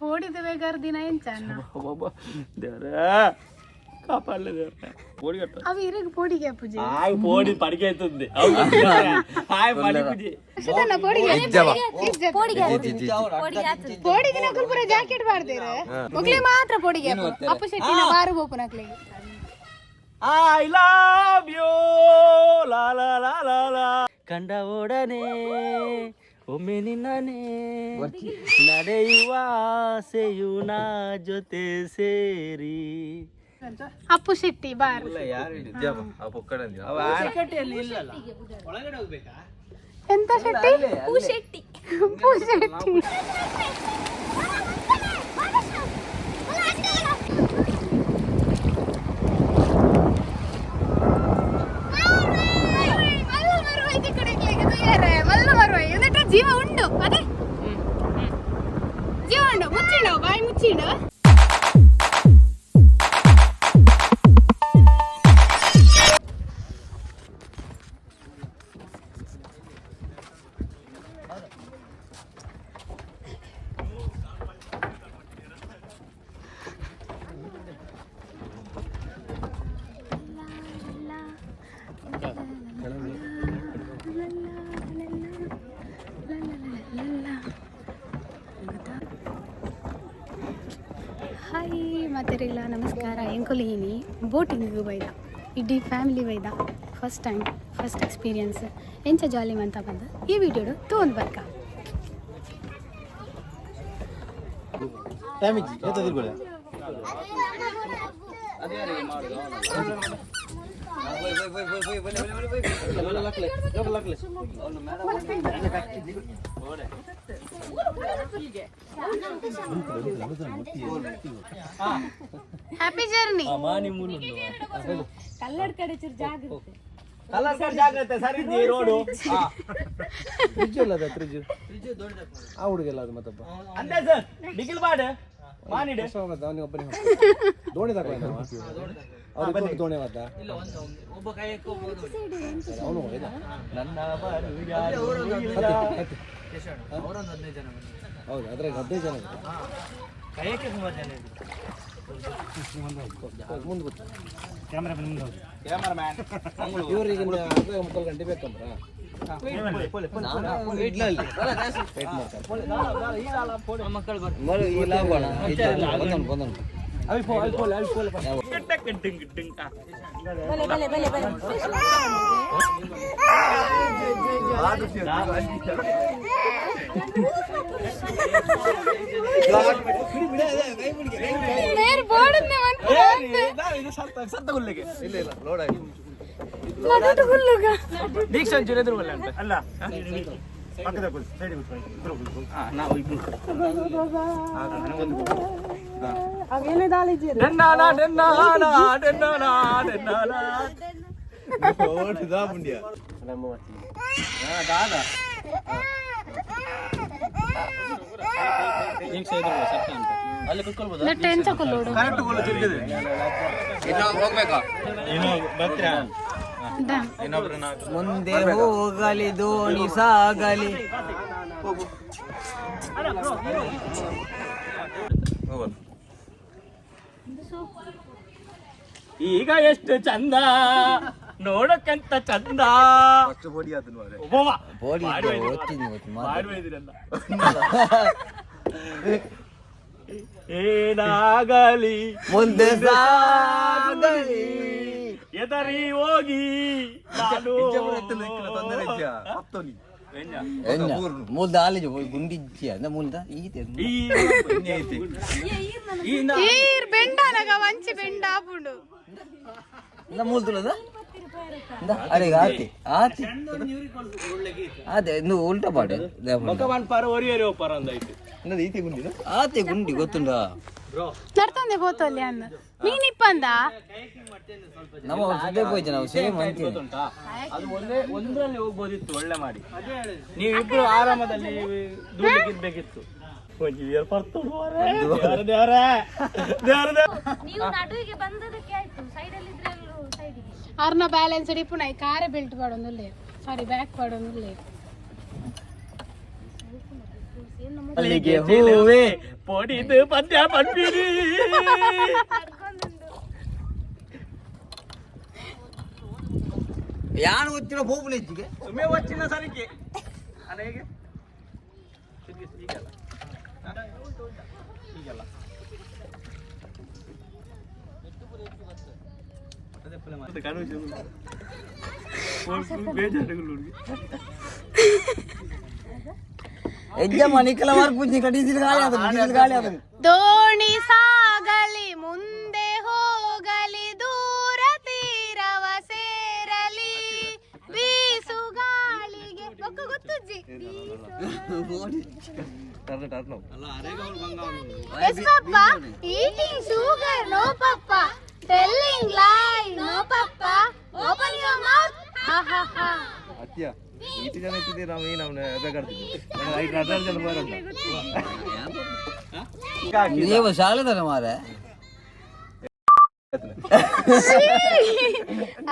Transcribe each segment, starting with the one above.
ಪೋಡಿದ ಬೇಗಾರ ದಿನ ಎಂಚ ಅಣ್ಣ? ದೇವ್ರೇ ಕಾಪಾಡಲಿ ದೇವ್ರೆ ಪೋಡಿ ಕಟ್ಟ. ಅవి ಇರಗ್ ಪೋಡಿಗೆ ಪೂಜೆ. ಆಯ್ ಪೋಡಿ ಪಡಿಕೆ ಆಯ್ತದೆ. ಆಯ್ ಪಡಿ ಪೂಜೆ. ಅಷ್ಟೇನ ಪೋಡಿಗೆ? ಪೋಡಿಗೆ ನಕಲ್ ಪೂರ ಜಾಕೆಟ್ ಬಾರ್ದೇರ ಮೊಗ್ಲಿ ಮಾತ್ರ ಪೋಡಿಗೆ. ಅಪ್ಪು ಶೆಟ್ಟಿನ ಬಾರು ಬೋಪು ನಕ್ಲಿಗೆ. I love you ಲಾ ಲಾ ಲಾ ಲಾ ಲಾ. ಕಂಡ ಒಡನೆ ಒಮ್ಮೆ ನಿನ್ನನೆ ನಡೆಯುವ ಆಸೆಯು ನಾ ಜೊತೆ ಸೇರಿ. ಅಪ್ಪು ಶೆಟ್ಟಿ ಬಾರ್. ಎಂತ ಶೆಟ್ಟಿ? ಪೂ ಶೆಟ್ಟಿ. ಪೂ ಶೆಟ್ಟಿ. ಜೀವ ಉಂಡು, ಅದೇ ಜೀವ ಉಂಡು. ಮುಚ್ಚಿಡು, ಬಾಯಿ ಮುಚ್ಚಿಡು. ಹಾಯ್ ಮಾತೆರಿಲ್ಲ, ನಮಸ್ಕಾರ. ಎಂಕೊಲಿನಿ ಬೋಟಿಂಗ್ ಬೈದ, ಇಡೀ ಫ್ಯಾಮಿಲಿ ಬೈದ. First time, first experience. ಎಂಚ ಜಾಲಿ ಅಂತ ಬಂದು ಈ ವಿಡಿಯೋಡು ತಗೊಂಡು ಬರ್ಕ. Happy journey. Colour sir ಜಾಗ್ರತೆ ಸರ್, ಇದು ರೋಡು. ಫ್ರಿಜ್ ಅಲ್ಲ ಅದ ಫ್ರಿಜ್ ಆ ಹುಡುಗಲ್ಲ ಅದು ಮತ್ತೊಬ್ಬ. ಅಂದೆ ಸರ್ ಬಿಗಿಲ್ ಬಾಡು ಮಾನಿಡು. ಅವನಿಗೆ ಒಬ್ಬನೇ ದೋಣಿ ತಗೊಂಡ ಅವ್ರಿಗೆ ದೋಣಿ ಮಾತ ಅವನು ಹೋಗಿದ. ನನ್ನ ಬರು ಯಾರು ಇಲ್ಲ. ಹೌದು, ಅದ್ರಾಗ 15 ಜನ ಇದ್ದಾರೆ. ಕೈಯಕ್ಕೆ ಸುಮಾರು ಜನ ಇದ್ರು. ಮುಂದೆ ಗೊತ್ತು. ಕ್ಯಾಮರಾಮ್ಯಾನ್. ಇವ್ರಿಗೆ ಇನ್ನು ಅರ್ಧ ಮುಕ್ಕಾಲು ಗಂಟೆ ಬೇಕಂದ್ರ ವೇಟ್ ಮಾಡ್ತಾರೆ. ಮೇರ್ ಬೋರ್ಡ್. ಇಲ್ಲ ಇಲ್ಲ, ಲೋಡ್ ಆಗಿ. ದೀಕ್ಷಾ ಒಂಚೂರು ಎದುರು ಬರಲ್ಲ ಅಂತ ಅಲ್ಲ. ನಾವು ಇಬ್ರು. ಡೆನ್ನಾಲ ಡೆನ್ನಾಲ ಡೆನ್ನಾಲ ಡೆನ್ನಾಲ. ಅಲ್ಲಿ ಕುತ್ಕೊಳ್ಬೋದಾ? ಎಂಚ ಕೊಲ್ಲೋಡು. ಮುಂದೆ ಹೋಗಲಿ ದೋಣಿ ಸಾಗಲಿ. ಈಗ ಎಷ್ಟು ಚಂದ ನೋಡಕ್ಕಂತ ಚಂದ. ಒಬ್ಬವ. ಬೋಡಿ. ಬಾಡಿ ಒಯ್ದಿರಲ್ಲ. ಓದ್ತೀನಿ, ಓದ್ತೀನಿ. ಬಾಡಿ ಒಯ್ದಿರಲ್ಲ. ಏನಾಗಲಿ ಮುಂದೆ ಸಾಗಲಿ. ಎದರಿ ಹೋಗಿ ನಾನು. ಮೂಲ್ದ ಆಲೇಜು ಗುಂಡಿಜ್ಜಿ ಅಂದ ಮೂಲ್ದ ಈತೆ. ಈರ್ ಬೆಂಡಾನಗ ವಂಚಿ ಬೆಂಡ ಆಪುಂಡು. ಮೂಲ್ದುಲದ ಅರೆ ಆತಿ ಆತಿ ಅದೇ ಇನ್ನು ಉಲ್ಟಾ ಪಾಡೆ. ಭಗವಾನ್ ಪಾರ ಒರಿಯರಿ ಒಪ್ಪಾರ ಅಂದಾಯ್ತು. ಆತೆ ಗುಂಡಿ ಗೊತ್ತುಂಡ. ನರ್ತಂದೆ ಪೋತಲ್ಲಿ ಅಂದ ಮೀನಿಪ್ಪಂದ. ನಮ್ಮ ಸುದ್ದೆ ಹೋಯ್ತು, ನಾವು ಸೇಮ್ ಅಂತೀವಿ. ಗೊತ್ತುಂಟಾ, ಅದು ಒಂದೇ ಒಂದ್ರಲ್ಲಿ ಹೋಗ್ಬೋದಿತ್ತು ಒಳ್ಳೆ ಮಾಡಿ. ನೀವಿಬ್ರು ಆರಾಮದಲ್ಲಿ ದುಡ್ಡು ಇರ್ಬೇಕಿತ್ತು. ದೇವ್ರೇ, ದೇವ್ರೇ, ದೇವ್ರೇ. ನೀವು ನಡುವಿಗೆ ಬಂದದಕ್ಕೆ ಆಯ್ತು, ಸೈಡ್ ಅಲ್ಲಿ ಇದ್ರೆ ಎಲ್ಲರೂ ಸೈಡಿಗೆ. ಅರ್ನ ಬ್ಯಾಲೆನ್ಸ್ ಇಪ್ಪುನ ಕಾರೆ ಬೆಲ್ಟ್ ಪಾಡೊಂದುಲ್ಲೆ, ಸಾರಿ, ಬ್ಯಾಕ್ ಪಾಡೊಂದುಲ್ಲೆ. ಮಲ್ಲಿಗೆ ಹೂವೇ ಪೊಡಿದು ಪದ್ಯ ಪನ್ಪಿರಿ. ಯಾನು వచ్చిన పోపులు ఇచ్చిಗೆ. ಸುಮ್ಮನೆ వచ్చిನ ಸರಿಗೆ ಅಲ್ಲ ಹೇಗೆ ತಿರ್ಗಿಸು, ಹೀಗಲ್ಲ ಹಾ? ಹೀಗಲ್ಲ ಎಜ್ಜಮ್ಮ ನಿಕ್ಕಲ ಮಾರ್ಪುಂಚಿ ಡೀಸೆಲ್ ಖಾಲಿ ಆದನು, ಡೀಸೆಲ್ ಖಾಲಿ ಆದನು. ದೋಣಿ ಸಾಗಲಿ ಮುಂದೆ ಹೋಗಲಿ ದೂರ ತೀರವ ಸೇರಲಿ ಬೀಸುಗಾಳಿಗೆ ಒಕ್ಕ ಗೊತ್ತುಜ್ಜಿ. Yes papa, eating sugar no papa, telling lie no papa, open your mouth ಹಾ ಹಾ ಹಾ. ಅತ್ಯ ಇಷ್ಟು ಜನ ಇತ್ತಿದ್ದೀವಿ ನಾವು, ಈ ನಾವು ಬೇಕಾಡ್ತಿದ್ವಿ ಐದು ಹದಿನಾರು ಜನ ಬರೋಲ್ಲ. ನೀವು ಶಾಲೆದಲ್ಲ ಮಾರೆ.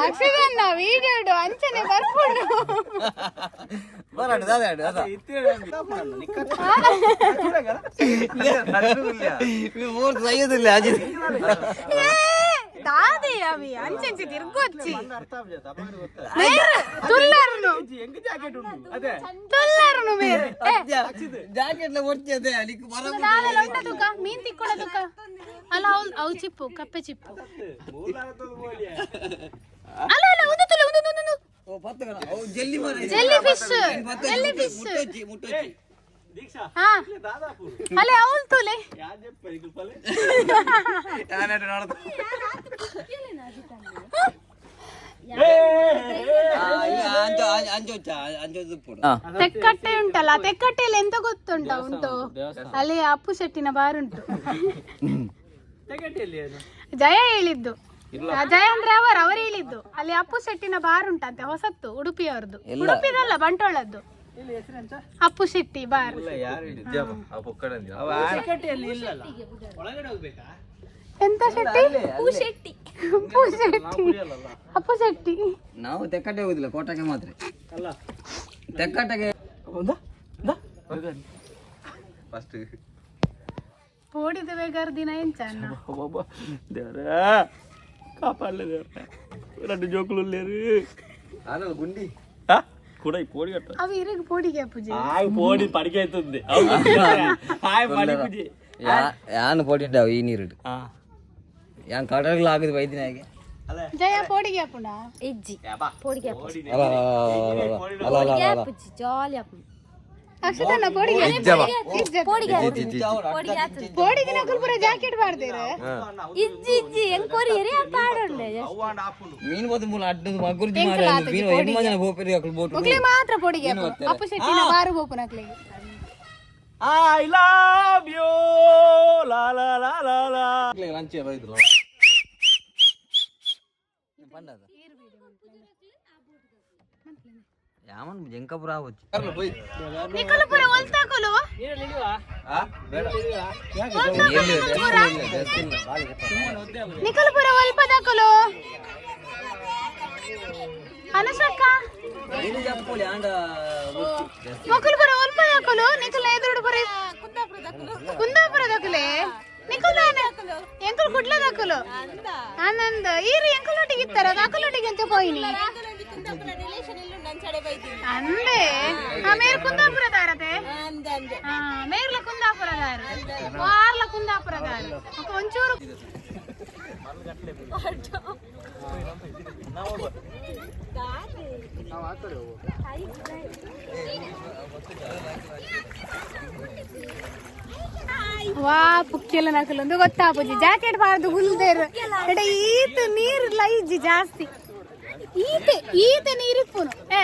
ಅಕ್ಷದನ್ನ ವಿಡಿಯೋ ಅಂಚನೆ ಬರ್ಕೊಂಡು. ಬರಾಡು ದಾದ ಅದ. ಮೂರು ಸೈಯದಿಲ್ಲ ಅಜಿ. ದಾದೆ ಅವಿ ಅಂಚಂಚೆ ತಿರ್ಗೊಚ್ಚಿ ತುಲ್ಲರ್ನು. ಹೆಂಗ್ ಜಾಕೆಟ್ ಉಂಟು ಅದೇ. ತುಲ್ಲರ್ನು ಮೇರೆ. ಜಾಕೆಟ್ ಒಡ್ಚಿ ಅದೇ ಅಲ್ಲಿಗೆ ಬರ. ನಾಳೆ ಲೊಂಡ ತುಕ ಮೀನ್ ತಿಕ್ಕೊಳ ತುಕ ಅಲ್ಲ ಅವು ಅವು ಚಿಪ್ಪು ಕಪ್ಪೆ ಚಿಪ್ಪು ಅಲ್ಲ ಅಲ್ಲ ಒಂದು ತುಲೆ ಒಂದು ಒಂದು ಒಂದು. ಓ ಪತ್ತು ಕಣ ಅವು ಜೆಲ್ಲಿ ಮಾರೆ. Jellyfish, jellyfish. ಮುಟ್ಟೊಚ್ಚಿ ಮುಟ್ಟೊಚ್ಚಿ. ದೀಕ್ಷಾ. ಹಾ. ದಾದಾಪುರ್. ಅಲ್ಲೇ ಅವಳು ತುಲೆ. ಯಾರು చెప్పారు? ಅಂಚು ಅಂಚೊಚ್ಚ ಅಂಚೊಚ್ಚ ಪುಡು. ತೆಕ್ಕಟ್ಟೆ ಉಂಟಲ್ಲ, ತೆಕ್ಕಟ್ಟೆಯಲ್ಲಿ ಎಂತ ಗೊತ್ತುಂಟ ಉಂಟು, ಅಲ್ಲಿ ಅಪ್ಪು ಶೆಟ್ಟಿನ ಬಾರ್ ಉಂಟು. ಜಯ ಹೇಳಿದ್ದು, ಆ ಜಯ ಅಂದ್ರೆ ಅವರು ಅವರು ಹೇಳಿದ್ದು ಅಲ್ಲಿ ಅಪ್ಪು ಶೆಟ್ಟಿನ ಬಾರ್ ಉಂಟಂತೆ, ಹೊಸತ್ತು ಉಡುಪಿಯವರದ್ದು, ಉಡುಪಿದಲ್ಲ ಬಂಟ್ವಾಳದ್ದು ಅಪ್ಪು ಶೆಟ್ಟಿ ಬಾರ್. ಎಂತ ಶೆಟ್ಟಿ? ಶೆಟ್ಟಿ ಅಪ್ಪು ಶೆಟ್ಟಿ ಅಪ್ಪು ಶೆಟ್ಟಿ. ನಾವು ತೆಕ್ಕಟ್ಟೆ ಹೋಗುದಿಲ್ಲ, ಕೋಟಕ್ಕೆ ಮಾತ್ರ ತೆಕ್ಕಟ್ಟೆಗೆ. ಫಸ್ಟ್ ಪೋಡಿದ ಬೇಗಾರ ದಿನ ಎಂಚ ಅಣ್ಣ? ದೇವ್ರ ಕಾಪಾಡಲೇ ದೇವ್ರ, రెండు జోకులు లేరు. ಆನಲ್ಲ ಗುಂಡಿ. కూడా ఈ పోడి కట్ట. ಅవి ಇರಗ್ ಪೋಡಿಗೆ ಪೂಜೆ. ఆయ పోడి పడికైతుంది, ఆయ పడి పూజ. ಯಾನು ಪೋಟಿಂಟಾವು ಈ ನೀರು ಯಾನ್ ಕಡಲ್ಗಳು ಆಗುದು ವೈದ್ಯನಾಗೆ. ಜಯ ಪೋಡಿಗೆ ಪುಂಡ. ಇಜ್ಜಿ ಪೋಡಿಗೆ. ಅಲ್ಲ ಅಲ್ಲ ಅಲ್ಲ ಅಲ್ಲ ಅಲ್ಲ. ಜಾಲಿ ಆಪುಂಡು. ಅಕ್ಷತನ ಪೋಡಿಗೆ. ಪೋಡಿಗೆ ಪೋಡಿಗೆ ಆತುಂಡು. ಪೋಡಿಗೆ ನಕುಲ್ ಪೂರ ಜಾಕೆಟ್ ಪಾಡ್ದೇರು. ಇಜ್ಜಿ ಇಜ್ಜಿ ಎಂಕ್ ಕೊರಿಯರಿ ಪಾಡುಂಡೆ. ಮೀನು ಬೋದು ಮೂಲ ಅಡ್ಡದು ಮಗುರ್ಜಿ ಮಾರೆ, ಮೀನು ಎಣ್ಮ ಜನ ಬೋಪರಿ ಅಕುಲು ಬೋಟು. ಮುಕ್ಲಿ ಮಾತ್ರ ಪೋಡಿಗೆ ಅಪ್ಪು ಶೆಟ್ಟಿನ ಬಾರು ಬೋಪುನಕ್ಲಿಗೆ. I love you law law law law law. Lunch ಬೈದ್ರು. ಯಾಮನ್ ಜಂಕಪುರ ಆವಚ್ಚು. ನಿಕುಲು ಪೂರ ಒಲ್ತಾಕುಲು. ನಿಕುಲು ಪೂರ ಒಲ್ಪದಾಕುಲು ಅನುಷಕ್ಕ. ಮೊಕುಲು ಪೂರ ಒಲ್ಪದಾಕುಲು ನಿಕುಲು ಎದುರುಡು ಪೂರ ಕುಂದಾಪುರದಕುಲೆ ನಿಕುಲು ಎಂಕುಲು ಕುಡ್ಲದಕುಲು ಆನಂದ್ ಈರು ಎಂಕುಲೊಟ್ಟಿಗೆ ಇತ್ತರ ಅಕುಲೊಟ್ಟಿಗೆ ಅಂತ ಪೋಯಿನಿ ಅಂದೆ. ಆ ಮೇರ್ ಕುಂದಾಪುರದಾರತೆ, ಆ ಮೇರ್ಲ ಕುಂದಾಪುರದಾರ, ವಾರ್ಲ ಕುಂದಾಪುರದಾರ ఒక ಒಂಚೂರು. ವಾ ಪುಕ್ಕೆಲ್ಲ ನಕಲೊಂದು ಗೊತ್ತಾಪುಜಿ, ಜಾಕೆಟ್ ಪಾರ್ದು ಗುಲ್ದೇರು ಎಡ ಈತ ನೀರು ಲೈಜಿ ಜಾಸ್ತಿ ಈತೆ ಈತೆ ನೀರಿಪ್ಪುನು. ಏ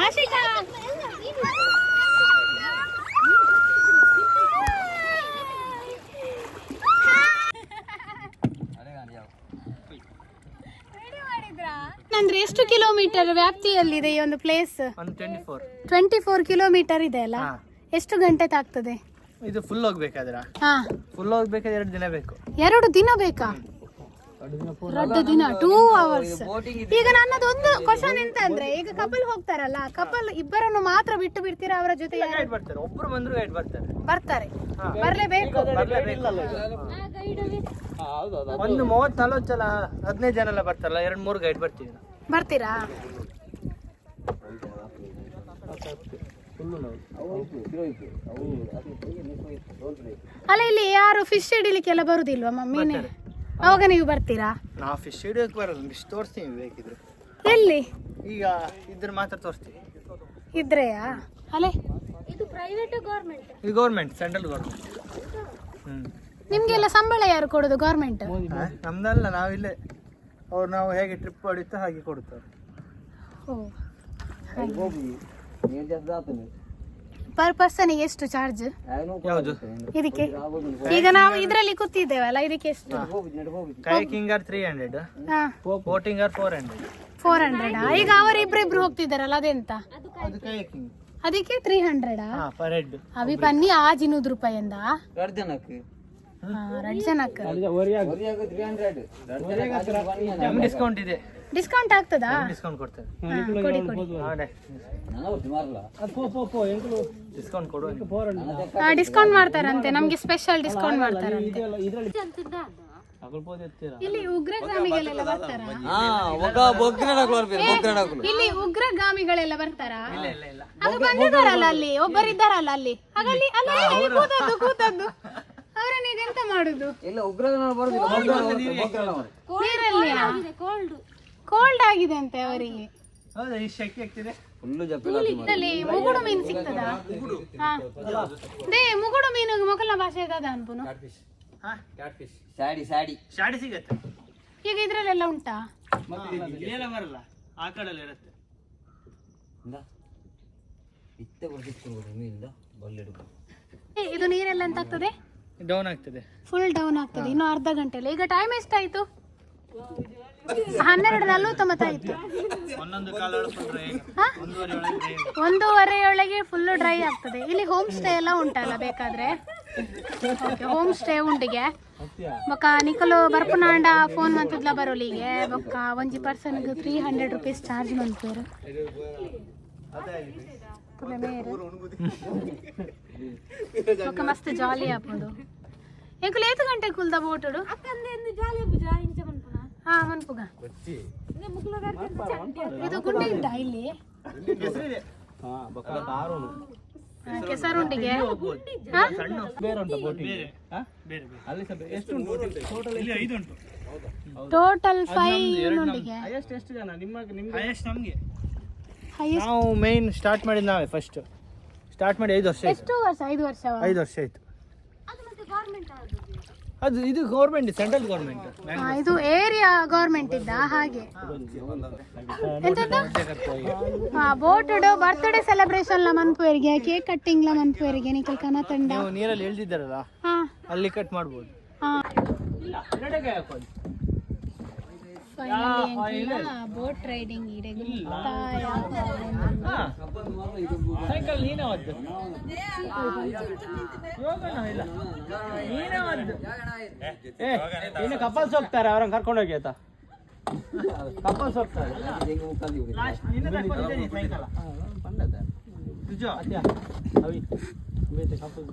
ಆಶಿಕಾ ಅಂದ್ರೆ ಎಷ್ಟು ಕಿಲೋಮೀಟರ್ ವ್ಯಾಪ್ತಿಯಲ್ಲಿದೆ ಈ ಒಂದು ಪ್ಲೇಸ್? 24. 24 ಕಿಲೋಮೀಟರ್ ಇದೆ ಅಲ್ಲ? ಎಷ್ಟು ಗಂಟೆ ತಾಗ್ತದೆ? ಇದು ಫುಲ್ ಹೋಗ್ಬೇಕಾದ್ರ? ಹಾ. ಫುಲ್ ಹೋಗ್ಬೇಕಾದ್ರೆ 2 ದಿನ ಬೇಕು. 2 ದಿನ ಬೇಕಾ? ರಡ್ಡು ದಿನ 2 ಅವರ್ಸ್. ಈಗ ನನ್ನದು ಒಂದು ಕ್ವಶನ್ ಎಂತ ಅಂದ್ರೆ, ಈಗ ಕಪಲ್ ಹೋಗ್ತಾರಲ್ಲ, ಕಪಲ್ ಇಬ್ಬರನ್ನು ಮಾತ್ರ ಬಿಟ್ಟು ಬಿಡ್ತೀರಾ? ಅವರ ಜೊತೆ ಯಾರು ಗೈಡ್ ಬರ್ತಾರೆ. ಒಬ್ರು ಬಂದ್ರು ಗೈಡ್ ಬರ್ತಾರೆ. ಬರ್ತಾರೆ, ಬರ್ಲೇಬೇಕು. ಒಂದು 30 40 ಜನ, 15 ಜನ ಎಲ್ಲ ಬರ್ತಾರಲ್ಲ, ಎರಡು ಮೂರು ಗೈಡ್ ಬರ್ತೀವಿ ನಾವು. ಬರ್ತೀರಾ? ಅಲ್ಲ, ಇಲ್ಲಿ ಯಾರು ಫಿಶ್ ಹಿಡಿಲಿಕ್ಕೆಲ್ಲ ಬರುದಿಲ್ವಾ ಮೀನು? ಅವಾಗ ನೀವು ಬರ್ತೀರಾ? ನಾವು ಫಿಶ್ ಹಿಡಿಯೋಕೆ ಬರಲ್ಲ, ಫಿಶ್ ತೋರಿಸ್ತೀವಿ ಬೇಕಿದ್ರೆ. ಎಲ್ಲಿ? ಈಗ ಇದ್ರ ಮಾತ್ರ ತೋರಿಸ್ತೀವಿ. ಇದ್ರೆಯಾ ಅಲೆ? ಇದು ಪ್ರೈವೇಟ್ ಗೌರ್ಮೆಂಟ್? ಇದು ಗೌರ್ಮೆಂಟ್, ಸೆಂಟ್ರಲ್ ಗೌರ್ಮೆಂಟ್. ಹ್ಮ್. ನಿಮ್ಗೆಲ್ಲ ಸಂಬಳ ಯಾರು ಕೊಡುದು? ಗೌರ್ಮೆಂಟ್? ನಮ್ದಲ್ಲ, ನಾವಿಲ್ಲೇ ಅವ್ರು ನಾವು ಹೇಗೆ ಟ್ರಿಪ್ ಹೊಡಿತೋ ಹಾಗೆ ಕೊಡುತ್ತಾರೆ. ಓ. ನೀರು ಜಾಸ್ತಿ ಆತನೆ. ಪರ್ ಪರ್ಸನ್ ಎಷ್ಟು ಚಾರ್ಜ್? ಯಾವುದು? ಇದಕ್ಕೆ, ಈಗ ನಾವು ಇದರಲ್ಲಿ ಕೂತಿದ್ದೇವಲ್ಲ, ಇದಕ್ಕೆ ಎಷ್ಟು? ಕೈಕಿಂಗ್ ಆರ್ 300. ಹಾ. Boating R 400. 400? ಈಗ ಅವರು ಇಬ್ರಿಬ್ರು ಹೋಗ್ತಿದ್ದಾರಲ್ಲ, ಅದೆಂತ? ಅದು ಕೈಕಿಂಗ್. ಅದಕ್ಕೆ 300? ಹಾ, ಪರ್ ಹೆಡ್. ಅವಿ ಬನ್ನಿ 600 ರೂಪಾಯಿ ಅಂದ. ಎರಡು ಜನಕ್ಕೆ. ಎರಡು ಜನಕ್ಕೆ. ಒರಿಯಾಗ 300. ನಮ್ಗೆ ಡಿಸ್ಕೌಂಟ್ ಇದೆ. ಡಿಸ್ಕೌಂಟ್ ಆಗ್ತದಾ? ಡಿಸ್ಕೌಂಟ್ ಕೊಡ್ತೇವೆ. ಹಾ, ಕೊಡಿ ಕೊಡಿ. ನಾನು ಮಾರಲ್ಲ. ಡಿಸ್ಕೌಂಟ್ ಕೊಡುವ. ಡಿಸ್ಕೌಂಟ್ ಮಾಡ್ತಾರಂತೆ, ನಮ್ಗೆ ಸ್ಪೆಷಲ್ ಡಿಸ್ಕೌಂಟ್ ಮಾಡ್ತಾರಂತೆ. ಇಲ್ಲಿ ಉಗ್ರಗಾಮಿಗಳೆಲ್ಲ ಬರ್ತಾರಾ? ಹಾ, ಒಗ್ಗ ಬೊಗ್ರಡಾಕ್ಲು ಬರ್ಬೇಕು, ಬೊಗ್ರಡಾಕ್ಲು. ಇಲ್ಲಿ ಉಗ್ರಗಾಮಿಗಳೆಲ್ಲ ಬರ್ತಾರಾ? ಆಗ ಬಂದಿದ್ದಾರಲ್ಲ, ಅಲ್ಲಿ ಒಬ್ಬರಿದ್ದಾರಲ್ಲ ಅಲ್ಲಿ, ಹಾಗಲ್ಲಿ ಅಲ್ಲ, ಅಲ್ಲಿ ಕೂತದ್ದು ಕೂತದ್ದು ಅವರನ್ನ ಈಗ ಎಂತ ಮಾಡುದು? ಇಲ್ಲ, ಉಗ್ರಗಣ ಬರುದಿಲ್ಲ, ಬೊಗ್ರನವರು. ನೀರಲ್ಲಿ ಕೋಲ್ಡ್. ಕೋಲ್ಡ್ ಆಗಿದೆ ಅಂತೆ ಅವರಿಗೆ. ಹೌದಾ? ಈ ಶೆಕೆ ಆಗ್ತಿದೆ. ಫುಲ್ಲು ಜಪ್ಪಿಲ್ಲ. ಇಲ್ಲಿ ಮುಗುಡು ಮೀನು ಸಿಗ್ತದಾ? ಹಾ they, ಮುಗುಡು ಮೀನು ಮೊಕಲ ಭಾಷೆ ದಾದ ಅನ್ಪುನು. ಹಾ. ಸ್ಯಾಡಿ ಸ್ಯಾಡಿ. ಶಾಡಿ ಸಿಗತ್ತೆ. ಈಗ ಇದ್ರಲ್ಲೆಲ್ಲ ಉಂಟಾ? ಇಲ್ಲೆಲ್ಲ ಬರಲ್ಲ, ಆ ಕಡೆಲ್ಲ ಇರುತ್ತೆ. ಇಂದ ಇತ್ತೆ ಕೊಡ್ತಿತ್ತು ಮೀನಿಂದ ಬಲ್ಲೆಡುಗು. ಏ, ಇದು ನೀರೆಲ್ಲ ಎಂತ ಆಗ್ತದೆ? ಡೌನ್ ಆಗ್ತದೆ. ಫುಲ್ ಡೌನ್ ಆಗ್ತದೆ ಇನ್ನು ಅರ್ಧ ಗಂಟೆಯಲ್ಲಿ. ಈಗ ಟೈಮ್ ಎಷ್ಟಾಯ್ತು? 12:49 ಆಯ್ತು. ಒಂದೊಂದು ಕಾಲ ಒಳಗೆ. ಹಾ? ಒಂದೂವರೆ ಒಳಗೆ. 1:30 ಒಳಗೆ ಫುಲ್ ಡ್ರೈ ಆಗ್ತದೆ. ಇಲ್ಲಿ ಹೋಮ್ ಸ್ಟೇ ಎಲ್ಲ ಉಂಟಲ್ಲ, ಬೇಕಾದ್ರೆ. ಓಕೆ, ಹೋಮ್ ಸ್ಟೇ ಉಂಡಿಗೆ. ಬೊಕ್ಕ ನಿಕಲು ಬರ್ಪುನಾಂಡ ಫೋನ್ ಮಂತದ್ಲ ಬರೋಲಿಗೆ. ಬೊಕ್ಕ ಒಂಜಿ ಪರ್ಸನ್ಗೆ ₹300 ಚಾರ್ಜ್ ಮನ್ಪೇರು. ಮೇರು ಬೊಕ್ಕ ಮಸ್ತ್ ಜಾಲಿ ಆಪುಂಡು. ಎಂಕುಲು ಏತ್ ಗಂಟೆ ಕುಲ್ದ ಬೋಟುಡು? ಅಕ್ಕಂದೆ ಜಾಲಿ ಪೂಜಾ ಇಂಚ ಮನ್ಪುನ. ಹಾ, ಮನ್ಪುಗ. ಇದು ಗುಂಡೆ ಉಂಟಾ ಇಲ್ಲಿ? ಹಾ, ಕೆಸರುಂಡಿಗೆ. ಹಾ? ಬೇರೆ ಬೇರೆ. ಇಲ್ಲಿ ಐದು ಉಂಟು. Total five ಉಂಡಿಗೆ. ಹೈಯೆಸ್ಟ್ ಎಷ್ಟು ಜನ ನಿಮ್ಮ ನಿಮ್ಗೆ? ಹೈಯೆಸ್ಟ್ ನಮಗೆ. ಹೈಯೆಸ್ಟ್. ನಾವು ಮೇನ್ ಸ್ಟಾರ್ಟ್ ಮಾಡಿದ್ ನಾವೇ ಫಸ್ಟ್. ಸ್ಟಾರ್ಟ್ ಮಾಡಿ 5 ವರ್ಷ ಆಯ್ತು. ಎಷ್ಟು ವರ್ಷ? 5 ವರ್ಷ? 5 ವರ್ಷ ಆಯ್ತು. ಅದು ಮತ್ತೆ ಗೌರ್ಮೆಂಟ್ ಆದದ್ದು? ಅದು ಇದು ಗೌರ್ಮೆಂಟ್, ಸೆಂಟ್ರಲ್ ಗೌರ್ಮೆಂಟ್. ಇದು ಏರಿಯಾ ಗೌರ್ಮೆಂಟ್ ಇದ್ದ ಹಾಗೆ. ಎಂತದ ಬೋಟ್ ಬರ್ತ್ಡೇ ಸೆಲೆಬ್ರೇಷನ್ ಲ ಮನ್ಪುವರಿಗೆ, ಕೇಕ್ ಕಟ್ಟಿಂಗ್ ಲ ಮನ್ಪುವರಿಗೆ ನಿಕಲ್ ಕನ ತಂಡ. ನೀವು ನೀರಲ್ಲಿ ಇಳ್ದಿದ್ದಾರಲ್ಲ, ಅಲ್ಲಿ ಕಟ್ ಮಾಡ್ಬೋದು. ಇಲ್ಲ, ಎರಡೇ ಕೈ ಹಾಕೋದು. Finally boat riding. ಸೈಕಲ್ ನೀನೇ ಒದ್ದು. ಯೋಗನ ಇಲ್ಲ, ನೀನೇ ಒದ್ದು. ಏ, ಇನ್ನು ಕಪಲ್ಸ್ ಹೋಗ್ತಾರೆ, ಅವ್ರನ್ನ ಕರ್ಕೊಂಡು ಹೋಗಿ ಆಯ್ತಾ? ಕಪಲ್ಸ್ ಹೋಗ್ತಾರೆ. ಲಾಸ್ಟ್ ನೀನೇ ತಕೊಂಡಿದ್ದೀನಿ ಸೈಕಲ್. ನಿಜ ಅವಿ. ಕಪಲ್ಸ್.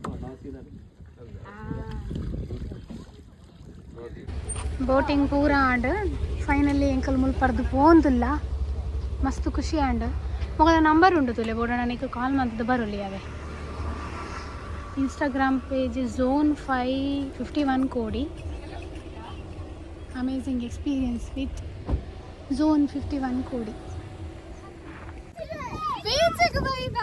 ಬೋಟಿಂಗ್ ಪೂರ ಆಂಡ್ ಫೈನಲಿ ಎಂಕಲ್ ಮುಲ್ಪರ್ದು ಪೋಂದುಲ್ಲ. ಮಸ್ತ್ ಖುಷಿ ಆಂಡ್. ಮೊಗಲ ನಂಬರ್ ಉಂಡು ತುಲೆ ಬೋಡಣ, ನಿಕ್ ಕಾಲ್ ಮಂತದ್ದು ಬರೋಲಿ ಅವೆ. ಇನ್ಸ್ಟಾಗ್ರಾಮ್ ಪೇಜ್ ಝೋನ್ 551 ಕೋಡಿ. Amazing experience with Zone 51 ಕೋಡಿ. ಬೀಚಿಗೆ ಬೈದ.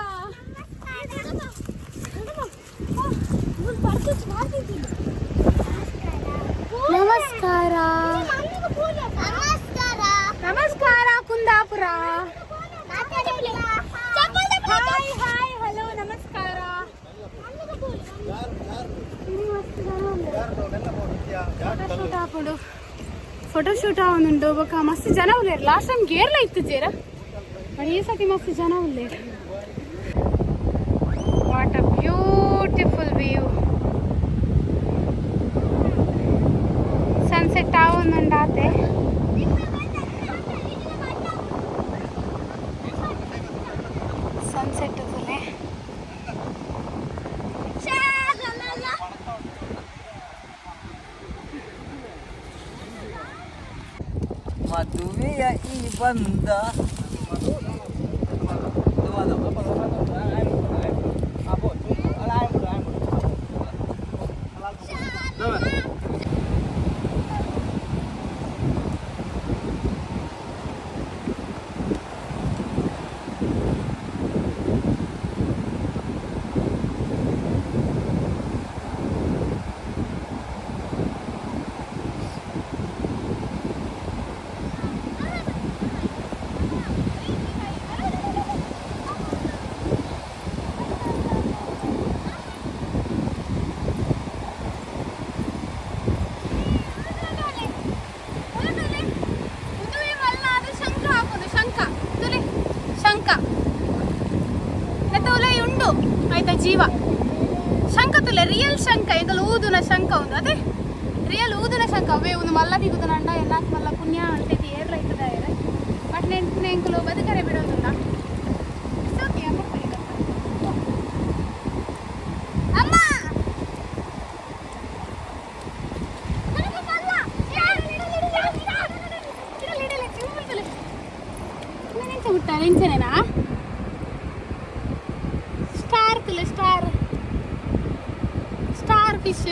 ನಮಸ್ಕಾರ ನಮಸ್ಕಾರ ಕುಂದಾಪುರ. ಹಾಯ್ ಹಾಯ್, ಹಲೋ, ನಮಸ್ಕಾರ. ಫೋಟೋ ಶೂಟ್ ಆಪುಂಡು, ಫೋಟೋ ಶೂಟ್ ಆವೊಂದುಂಡು. ಬೊಕ್ಕ ಮಸ್ತ್ ಜನ ಉಲ್ಲೇರು. ಲಾಸ್ಟ್ ಟೈಮ್ ಗೇರ್ಲ ಇತ್ತು ಜೇರ, ಬಟ್ ಈ ಸತಿ ಮಸ್ತ್ ಜನ ಉಲ್ಲೇರು. What a beautiful view! Sunset ಆವೊಂದುಂಡು ಆತೆ. ಮದುವೆಯ ಈ ಬಂದ. ಆಯ್ತಾ ಜೀವ ಶಂಕ ತುಲೆ ರಿಯಲ್ ಶಂಕ ಎಂಕಲ್ ಊದುನ ಶಂಕ ಉಂದು ಅದೇ ರಿಯಲ್ ಊದುನ ಶಂಕ ಅವೇ ಒಂದು ಮಲ್ಲ ದಿಗುದನ ಅಂಡ ಎನ್ನಾಕ್ ಮಲ್ಲ ಪುಣ್ಯ ಅಂತೈತಿ ಏರ್ಲ ಇತ್ತದ ಏರೆ ಬಟ್ ನೆಂಟಿನ ಎಂಕಲು ಬದುಕರೆ ಬಿಡೋದಿಲ್ಲ. It's okay, ಅಮ್ಮ ಅಮ್ಮ ಎಂಚನೇನಾ ಸ್ಟಾರ್ ತುಲೆ star starfish.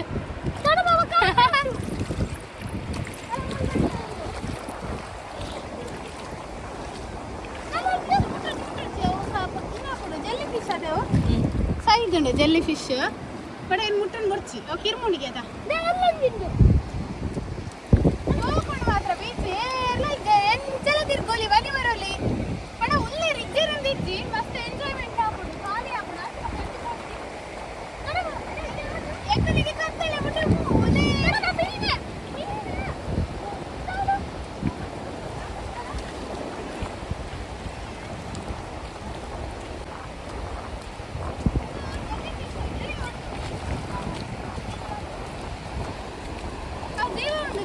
Jellyfish ಅದೇವು ಸೈಜ್ ಉಂಡು ಜೆಲ್ಲಿ ಫಿಶ್. ಬಡ ಏನು ಮುಟ್ಟನ್ ಬರ್ಚಿ ಅವು ಕಿರ್ಮುಣಿಗೆ ಅದ ಹೋಗ್ಕೊಂಡು ಮಾತ್ರ ಬೀಚ್ ಏರ್ಲ ಎಂಚಲ ತಿರ್ಗೋಲಿ ಬಲಿ ಬರೋಲಿ ಬಡ ಉಲ್ಲೆ ರಿಜ್ಜೇರಂದು ಇಜ್ಜಿ ಮಸ್ತ್ ಎಂಜಾಯ್ಮೆಂಟ್ ಆಪುಂಡು ಖಾಲಿ ಆಪುಂಡು. ಎಕ್ಕಲಿಗೆ ಕತ್ತಲೆ ಬಿಟ್ಟು ಉಲೆ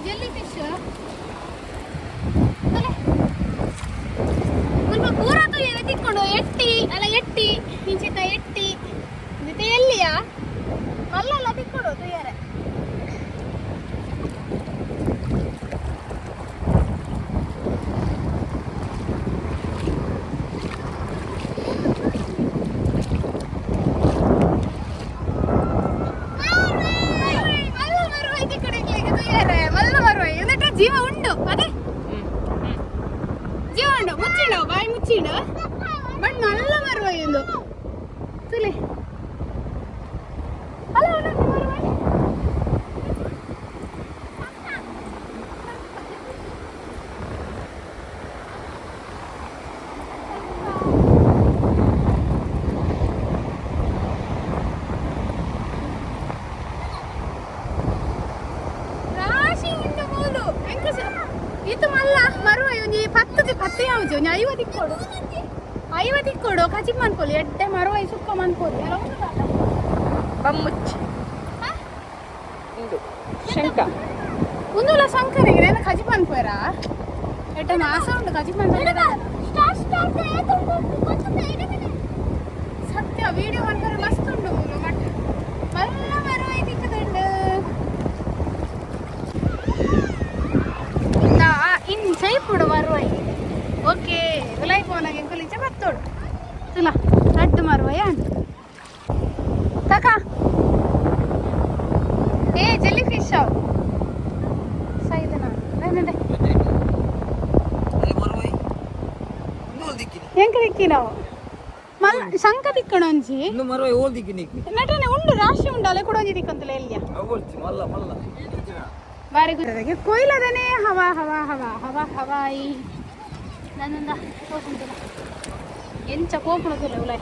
ಜೆಲ್ಲಿ ಫಿಶ್ ಸ್ವಲ್ಪ ಪೂರ ತುಯ್ಯರೆ ತಿಕ್ಕೊಂಡು ಎಟ್ಟಿ ಅಲ್ಲ ಎಟ್ಟಿ ಇಂಚಿತ ಎಟ್ಟಿ ಇಂಚಿತ ಎಲ್ಲಿಯಾ ಅಲ್ಲಲ್ಲ ತಿಕ್ಕೊಡು ತುಯ್ಯರೆ. ಮಲ್ಲ ಮರುವ ತಿಕ್ಕೊಡು ಇಕ್ಲೆಗ್ ತುಯ್ಯರೆ ಮಲ್ಲ ಮರುವ എന്നിട്ട് ಜೀವ ಉಂಡು ಅದೇ ಜೀವ ಉಂಡು ಮುಚ್ಚಿಂಡು ಬಾಯಿ ಮುಚ್ಚಿಂಡು ಬಟ್ ಮಲ್ಲ ಮರುವ ಎಂದು ತುಲೆ ಅಲ್ಲ ಉಂಡು ಮರುವ. ರಾಶಿ ಉಂಡು ಮೂಲು ಎಂಕಸ ಇತ್ತು ಮಲ್ಲ ಮರುವ ಒಂಜಿ ಪತ್ತು ಪತ್ತು ಯಾವುದು ಒಂಜಿ ಐವ ತಿಕ್ಕೊಡು ಐವ ತಿಕ್ಕೊಡು ಕಚಿಕ್ ಮನ್ಪೊಲಿ ಎಡ್ಡೆ ಮರುವ ಸುಕ್ಕ ಮನ್ಪೊಲಿ ಅಲ್ಲ ಉಂಡು ಬಮ್ಮುಚ್ಚಿ ಉಂಡು ಶಂಕ ಉಂದುಲ ಶಂಕರಿಗೆ ನೇನ ಕಜಿ ಮನ್ಪೋಯರಾ ಎಡ್ಡೆ ನಾಸ ಉಂಡು ಕಜಿ ಮನ್ಪೋಯರ. ಸ್ಟಾರ್ ಸ್ಟಾರ್ ಸತ್ಯ ವಿಡಿಯೋ ಮನ್ಪರ ಮಸ್ತ್ ಉಂಡು ಮೂಲು ಬಟ್ ಮಲ್ಲ ಮರುವ ತಿಕ್ಕದುಂಡು ಇನ್ ಚೈಪುಡು ಮರುವೈ. ಓಕೆ ಉಲೈ ಪೋನಾಗ ಎಂಕುಲು ಇಂಚ ಬತ್ತೋಡು ತುಲ ರಡ್ಡು ಮರುವೈ ಅಂಟು ಕಾಕ. ಏ ಜೆಲ್ಲಿ ಫಿಶ್ ಅವು ಸೈದನ ಎಂಕ ದಿಕ್ಕಿ ನಾವು ಮಲ್ಲ ಶಂಕ ತಿಕ್ಕಣ ಒಂಜಿ ಇನ್ನು ಮರುವೈ ಓಲ್ ದಿಕ್ಕಿನಿ. ನಟನೆ ಉಂಡು ರಾಶಿ ಉಂಡು ಅಲೆ ಕೂಡ ಒಂಜಿ ದಿಕ್ಕಂತಲ್ಲ ಎಲ್ಲಿಯ ಅವೊಲ್ಚಿ ಮಲ್ಲ ಮಲ್ಲ. ಬಾರಿ ಗೊತ್ತದಕ್ಕೆ ಕೊಯ್ಲದನೆ ಹವಾ ಹವಾ ಹವಾ ಹವಾ ಹವಾಯಿ ನನ್ನಿಂದ ಪೋಪುಂಟುಲ ಎಂಚ ಪೋಪುಣದುಲ್ಲ ಉಲೈ.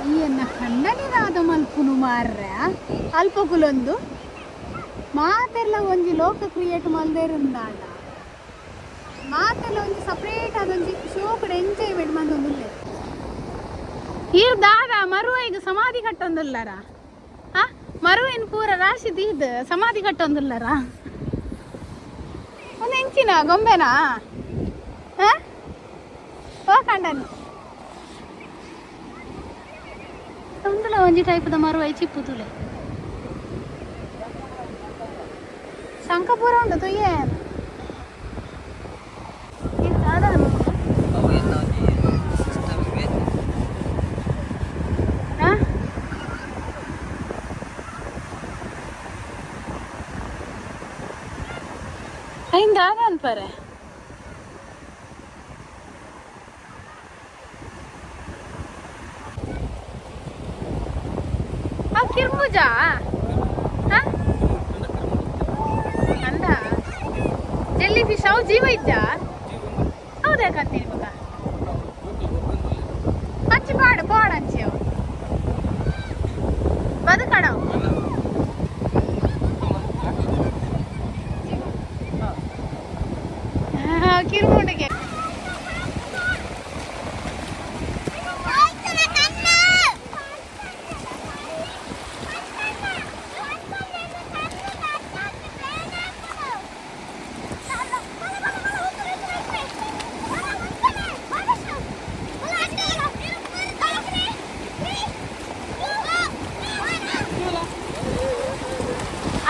ಈ ಎನ್ನ ಕಣ್ಣನಿದಾದ ಮಲ್ಪುನು ಮಾರ್ರೆ ಅಲ್ಪಕುಲೊಂದು ಮಾತೆಲ್ಲ ಒಂಜಿ ಲೋಕ ಕ್ರಿಯೇಟ್ ಮಲ್ದೇರುಂದಾಂಡ ಮಾತೆಲ್ಲ ಒಂಜಿ ಸಪ್ರೇಟ್ ಆದೊಂಜಿ ಶೋಕಡ್ ಎಂಜಾಯ್ಮೆಂಟ್ ಮಂದೊಂದುಲ್ಲೆ ಈರ್ ದಾದ ಮರುವ ಈಗ ಸಮಾಧಿ ಕಟ್ಟೊಂದುಲ್ಲರ ಆ ಮರುವಿನ ಪೂರ ರಾಶಿ ದೀದ್ ಸಮಾಧಿ ಕಟ್ಟೊಂದುಲ್ಲರ. ಒಂದು ಎಂಚಿನ ಗೊಂಬೆನಾ? ಹಾ, ಹೋಗಂಡನು. ಉಂದುಲ ಒಂಜಿ ಟೈಪ್ದ ಮರು ಐಚಿಪ್ಪು ತುಲೆ. ಶಂಖ ಪೂರ ಉಂಡು ತುಯ್ಯೆ. ಇದು ದಾದದ ಮಗು? ಅವು ಎನ್ನ ಒಂಜಿ ಸಿಸ್ಟಮ್ ಬೇತೆ. ಹಾ? ಐನ್ ದಾದ ಅನ್ಪರೆ? ಆ ಕಿರ್ಮುಜಾ? ಹಾ? ಅಂದ ಜೆಲ್ಲಿ ಫಿಶ್ ಅವು ಜೀವ ಇಜ್ಜಾ? ಹೌದಾ? ಕಂತೀನಿ ಮಗ, ಪಚ್ಚಿ ಪಾಡು ಪಾಡು ಅಂಚಿ ಅವು ಬದುಕಡವು. ಕಿರುಮುಂಡಿಗೆ.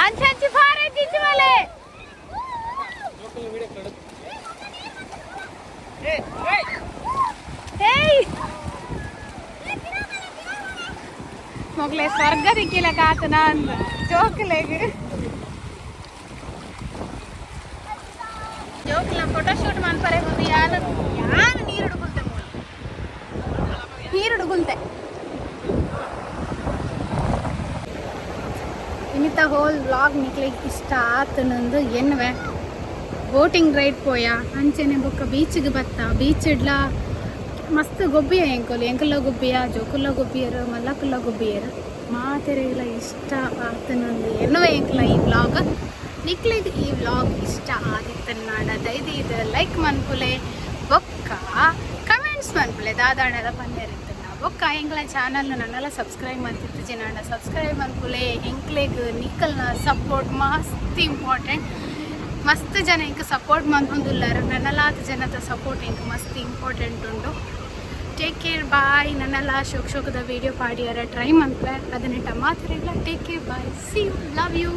ಅಂಚೆ ಅಂಚೆ ಫಾರೆ ತಿಂಚಿ ಮಲೆ. ಏಯ್ ಮೊಗ್ಲೆ, ಸ್ವರ್ಗ ದಿಕ್ಕಿಲ್ಲ ಕಾತನ ಅಂದ ಜೋಕ್ಲೆಗ್. ಜೋಕ್ಲ ಫೋಟೋ ಶೂಟ್ ಮನ್ಪರೆ ಬಂದು ಯಾರು ಯಾರು ನೀರು ಹುಡುಗುಂತೆ, ಮೂಲು ನೀರು ಹುಡುಗುಂತೆ. ಇನ್ನಿತ ಹೋಲ್ ವ್ಲಾಗ್ ನಿಕ್ಲೆಗ್ ಇಷ್ಟ ಆತನಂದು ಎನ್ನುವೆ. ಬೋಟಿಂಗ್ ರೈಡ್ ಪೋಯ, ಅಂಚೆನೆ ಬೊಕ್ಕ ಬೀಚಿಗೆ ಬತ್ತ. ಬೀಚ್ ಇಡ್ಲ ಮಸ್ತ್ ಗೊಬ್ಬಿಯ ಎಂಕುಲು. ಎಂಕುಲ ಗೊಬ್ಬಿಯ, ಜೋಕುಲ್ಲ ಗೊಬ್ಬಿಯರು, ಮಲ್ಲಕುಲ್ಲ ಗೊಬ್ಬಿಯರು. ಮಾತೆರೆಗ್ಲ ಇಷ್ಟ ಆತನಂದು ಎನ್ನುವೆ ಎಂಕುಲ ಈ ವ್ಲಾಗ್. ನಿಕ್ಲೆಗ್ ಈ ವ್ಲಾಗ್ ಇಷ್ಟ ಆದಿತ್ತನ್ನಾಡ ದಯದೀದ್ ಲೈಕ್ ಮನ್ಪುಲೆ, ಬೊಕ್ಕ ಕಮೆಂಟ್ಸ್ ಮನ್ಪುಲೆ ದಾದಾಣದ ಪನ್ನೆರಿತ್ತನ್ನ. ಬೊಕ್ಕ ಎಂಕ್ಲ ಚಾನಲ್ ನನ್ನೆಲ್ಲ ಸಬ್ಸ್ಕ್ರೈಬ್ ಮಂತಿತ್ತು ಜಿನಾಂಡ ಸಬ್ಸ್ಕ್ರೈಬ್ ಮನ್ಪುಲೆ. ಎಂಕ್ಲೆಗ್ ನಿಕ್ಕಲ್ನ ಸಪೋರ್ಟ್ ಮಸ್ತ್ ಇಂಪಾರ್ಟೆಂಟ್. ಮಸ್ತ್ ಜನ ಎಂಕ್ ಸಪೋರ್ಟ್ ಮಂತೊಂದುಲ್ಲಾರ. ನನ್ನಲಾತ್ ಜನತ ಸಪೋರ್ಟ್ ಎಂಕ್ ಮಸ್ತ್ ಇಂಪಾರ್ಟೆಂಟ್ ಉಂಡು. Take care, bye. ನನ್ನೆಲ್ಲ ಶೋಕ್ ಶೋಕದ ವೀಡಿಯೋ ಪಾಡಿಯರ ಟ್ರೈ ಮನ್ಪೆ. ಅದನ್ನಿಟ್ಟ ಮಾತ್ರ. Take care, bye, see you, love you.